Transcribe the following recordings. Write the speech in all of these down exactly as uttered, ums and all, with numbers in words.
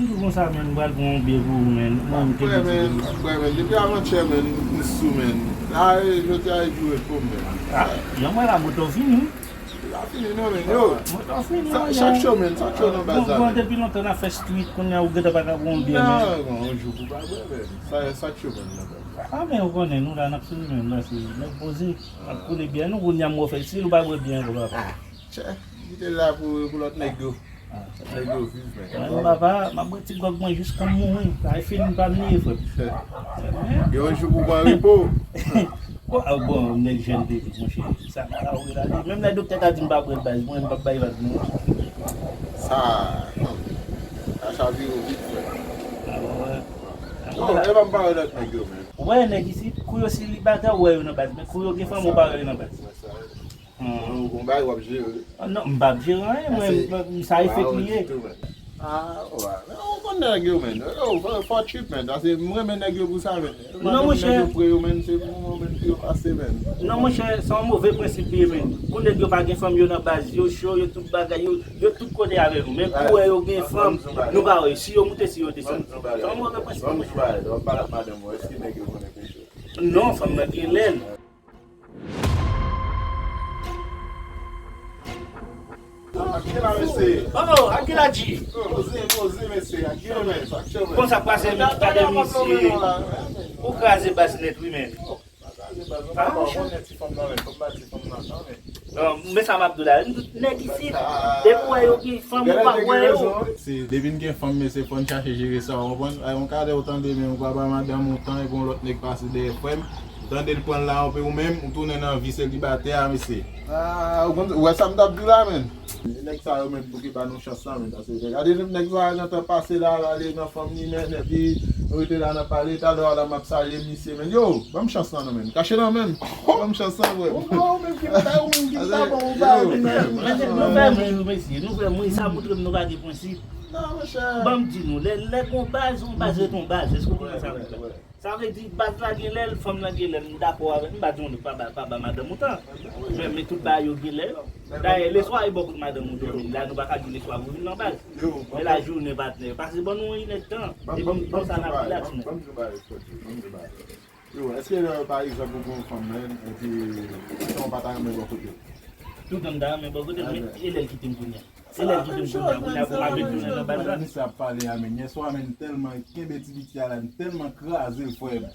Toujou konsa, menn, m pral pran yon bye pou ou, menn. Mwen, m te di men, men, depi avantyè, menn, m sou, menn. La, e, jodi a, e jou repo m, menn. Ah, yon mwen la, moto fini, wi. La fini, non, menn, yo. Moto fini, sa, wi, chak men. Chak cho, menn, chak cho nan baz la, bon, menn. Depi lontan n ap fè street, kounye a, ou gentan pa ka pran yon bye, menn. Non, non, yon jou pou pa bwè, menn. Sa, chak cho, menn, nan baz la. Ah, men ou konnen, nou la, n ap sou nou menm, la, se nèg poze. N ap koule byen, nou, kounye a, m ofè, si nou pa bwè byen ankò, papa. Ah, chè, kite l la pou, pou lòt nèg yo. Ah. Lòt nèg yo viv, men. Mwen, papa, m ap bwè ti gwòg mwen jis kan m mouri. Sa e fini pa m li ye, frè m. Gen yon jou pou pran repo. Bon, ah, bon, nèg jèn peyi, monchè. Sa, sa, wi, la, li. Menm lè doktè ta di m pa bwè baz, mwen, m p ap bay vag, non. Sa, sa chavire w vit, frè. Ah, bon, wè. Non, e pa m pale lòt nèg yo, men. Ou wè nèg isit, kou yo selibatè, ou wè yo nan baz. Men kou yo gen fanm, ou pa wè yo nan baz. Ou gon bagay w ap jere. Ah, non, m p ap jere anyen, mwen, m, m, sa e fake li ye. Ah, wè. Men ou konn nèg yo, men. Yo, fò, fò trip, men. Paske m renmen nèg yo pou sa, men. Non, monchè. Nèg yo pre yo, men, se pou mwen, men, pou yo pase, men. Non, monchè, se yon move prensip li ye, men. Kou nèg yo pa gen fanm, yo nan baz, yo cho, yo tout bagay, yo, yo tout kote avè nou. Men kou wè yo gen fanm, nou pa wè. Si yo moute, si yo desann. Se yon move prensip, monchè. Ban m di bagay, lè w ap pale ak madanm ou, èske nèg yo konnen kou cho? Non, fanm nan gen lè l. Akila, mesye. Oh, Akila G. Poze, poze, mesye. Akila, men. Sa k fè, men. Konsa pase, men, gade misye. Ou kraze baz nèt, wi, men. Ah, monchè. Bon, men sa, men, ti fanm nan, men. Fò m ba ti fanm nan, men. Fò m ba ti fanm nan, non, men. Non, men sa m ap di w la, nèg isit, depi w wè yo gen fanm, ou pa wè yo. Se, depi n gen fanm, mesye, fò n chache jere sa, w konprann? Ay, yon kadè ou tande, men ou pa ba madanm ou tan, epi yon lòt nèg pase dèyè frè m, ou tande l pran l la, anpe ou menm, ou tounen nan vi selibatè a, mesye. Ah, ou konn, ou wè sa m t ap di w la, men. Nèg sa yo, men, pou ki ba nou chans la, men, paske, gade, nèg sa yo gentan pase la, l ale nan fanm li, men, epi nou rete la, n ap pale, talè a la, m ap salye misye, men. Yo, ban m chans la, non, men. Kache nan men m. Ban m chans lan, frè m. Ou menm ki pa, ou menm ki pa bon, ou pa renmen. Men, men, nou fè m ri, mesye. Nou fè m ri. Sa montre m nou pa gen prensip. Non, monchè. Ban m di nou, lè, lè gon baz, yon baz ret yon baz. Èske w konprann sa m di la? Sa vle di, baz la gen lè l, fanm nan gen lè l, m dakò avè l. M pa di w pa ba, pa ba madanm ou tan. Men, men tout bagay yo gen lè yo. Dayè, leswa e bò kote madanm ou dòmi. La, nou pa ka di w leswa pou vin nan baz. Men lajounen, patnè, pase ban nou inèdtan. Epi konsa n ap rilaks, men. Yo, èske, pa egzanp, ou gen yon fanm, men, epi, ou pa ta renmen bò kote l? Toutan m ta renmen bò kote l, men e lè l kite m kounye a? E lè l kite m kounye a, kounye a pou m ap retounen nan baz la? Misye ap pale a, men, yèswa, men, m tèlman kenbe ti piti a la, m tèlman kraze l, frè m.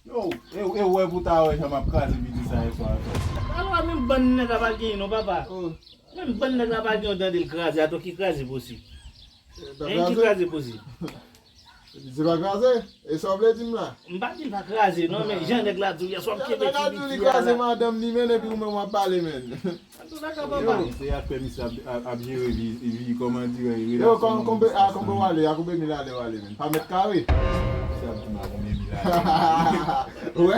Yo, e, e wè pou ta wè jan m ap kraze piti sa yèswa, frè m. Alò, menm bann nèg la pa genyen non, papa. Menm bann nèg la pa genyen, w tande l kraze, atò ki kraze posib? Menm ki kraze posib? Se pa kraze? E sa w vle di m la? M pa di l pa kraze, non, men jan nèg la di w yèswa m kenbe ti piti a la. Nèg la di w li kraze madanm li, men, epi ou menm w ap pale, men. An tou ka, papa. Yo, se afè misye ap, ap, ap jere vi, vi, kòman dire, relasyon. Yo, kon, konbe, a, konbe w ale, a konbe mil ale w ale, men. Pa mèt kare. Misye ap di m a konbe mil ale. Wè,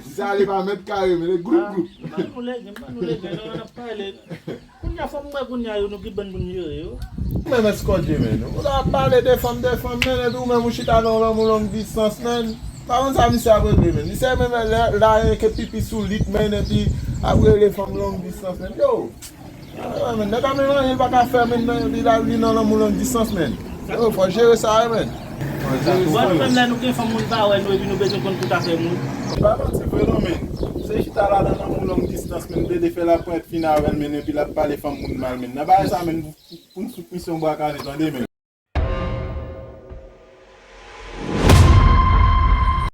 misye ale pa mèt kare, men, group, group. M pa nou lege, m pa nou lege, non, n ap pale. Kounye a, fò m wè kounye a yo, nou ki bann pou n jere yo. Ou menm èskòdye, men. Ou la ap pale de fanm, de fanm, men, epi ou menm ou chita nan lanmou long distans, men. Pa konn sa misye ap regle, men. Misye menm lè, la, enke pipi sou lit, men, epi ap rele fanm long distans, men. Yo! Yo, men, nèg la menm anyen li pa ka fè, men, men, li la, li nan lanmou long distans, men. Yo, fò jere sa, wi, men. Fò jere sa. Bon, nou menm lè nou gen fanm, moun pa wè nou, epi nou bezwen konn tout afè moun. Pa manti vre non, men. Se chita la nan lanmou long distans, men, plede fè l ap pran fini avè l, men, epi l ap pale fanm moun mal, men. Nan bagay sa, men, pou n fout misyon bwa kale, tande, men.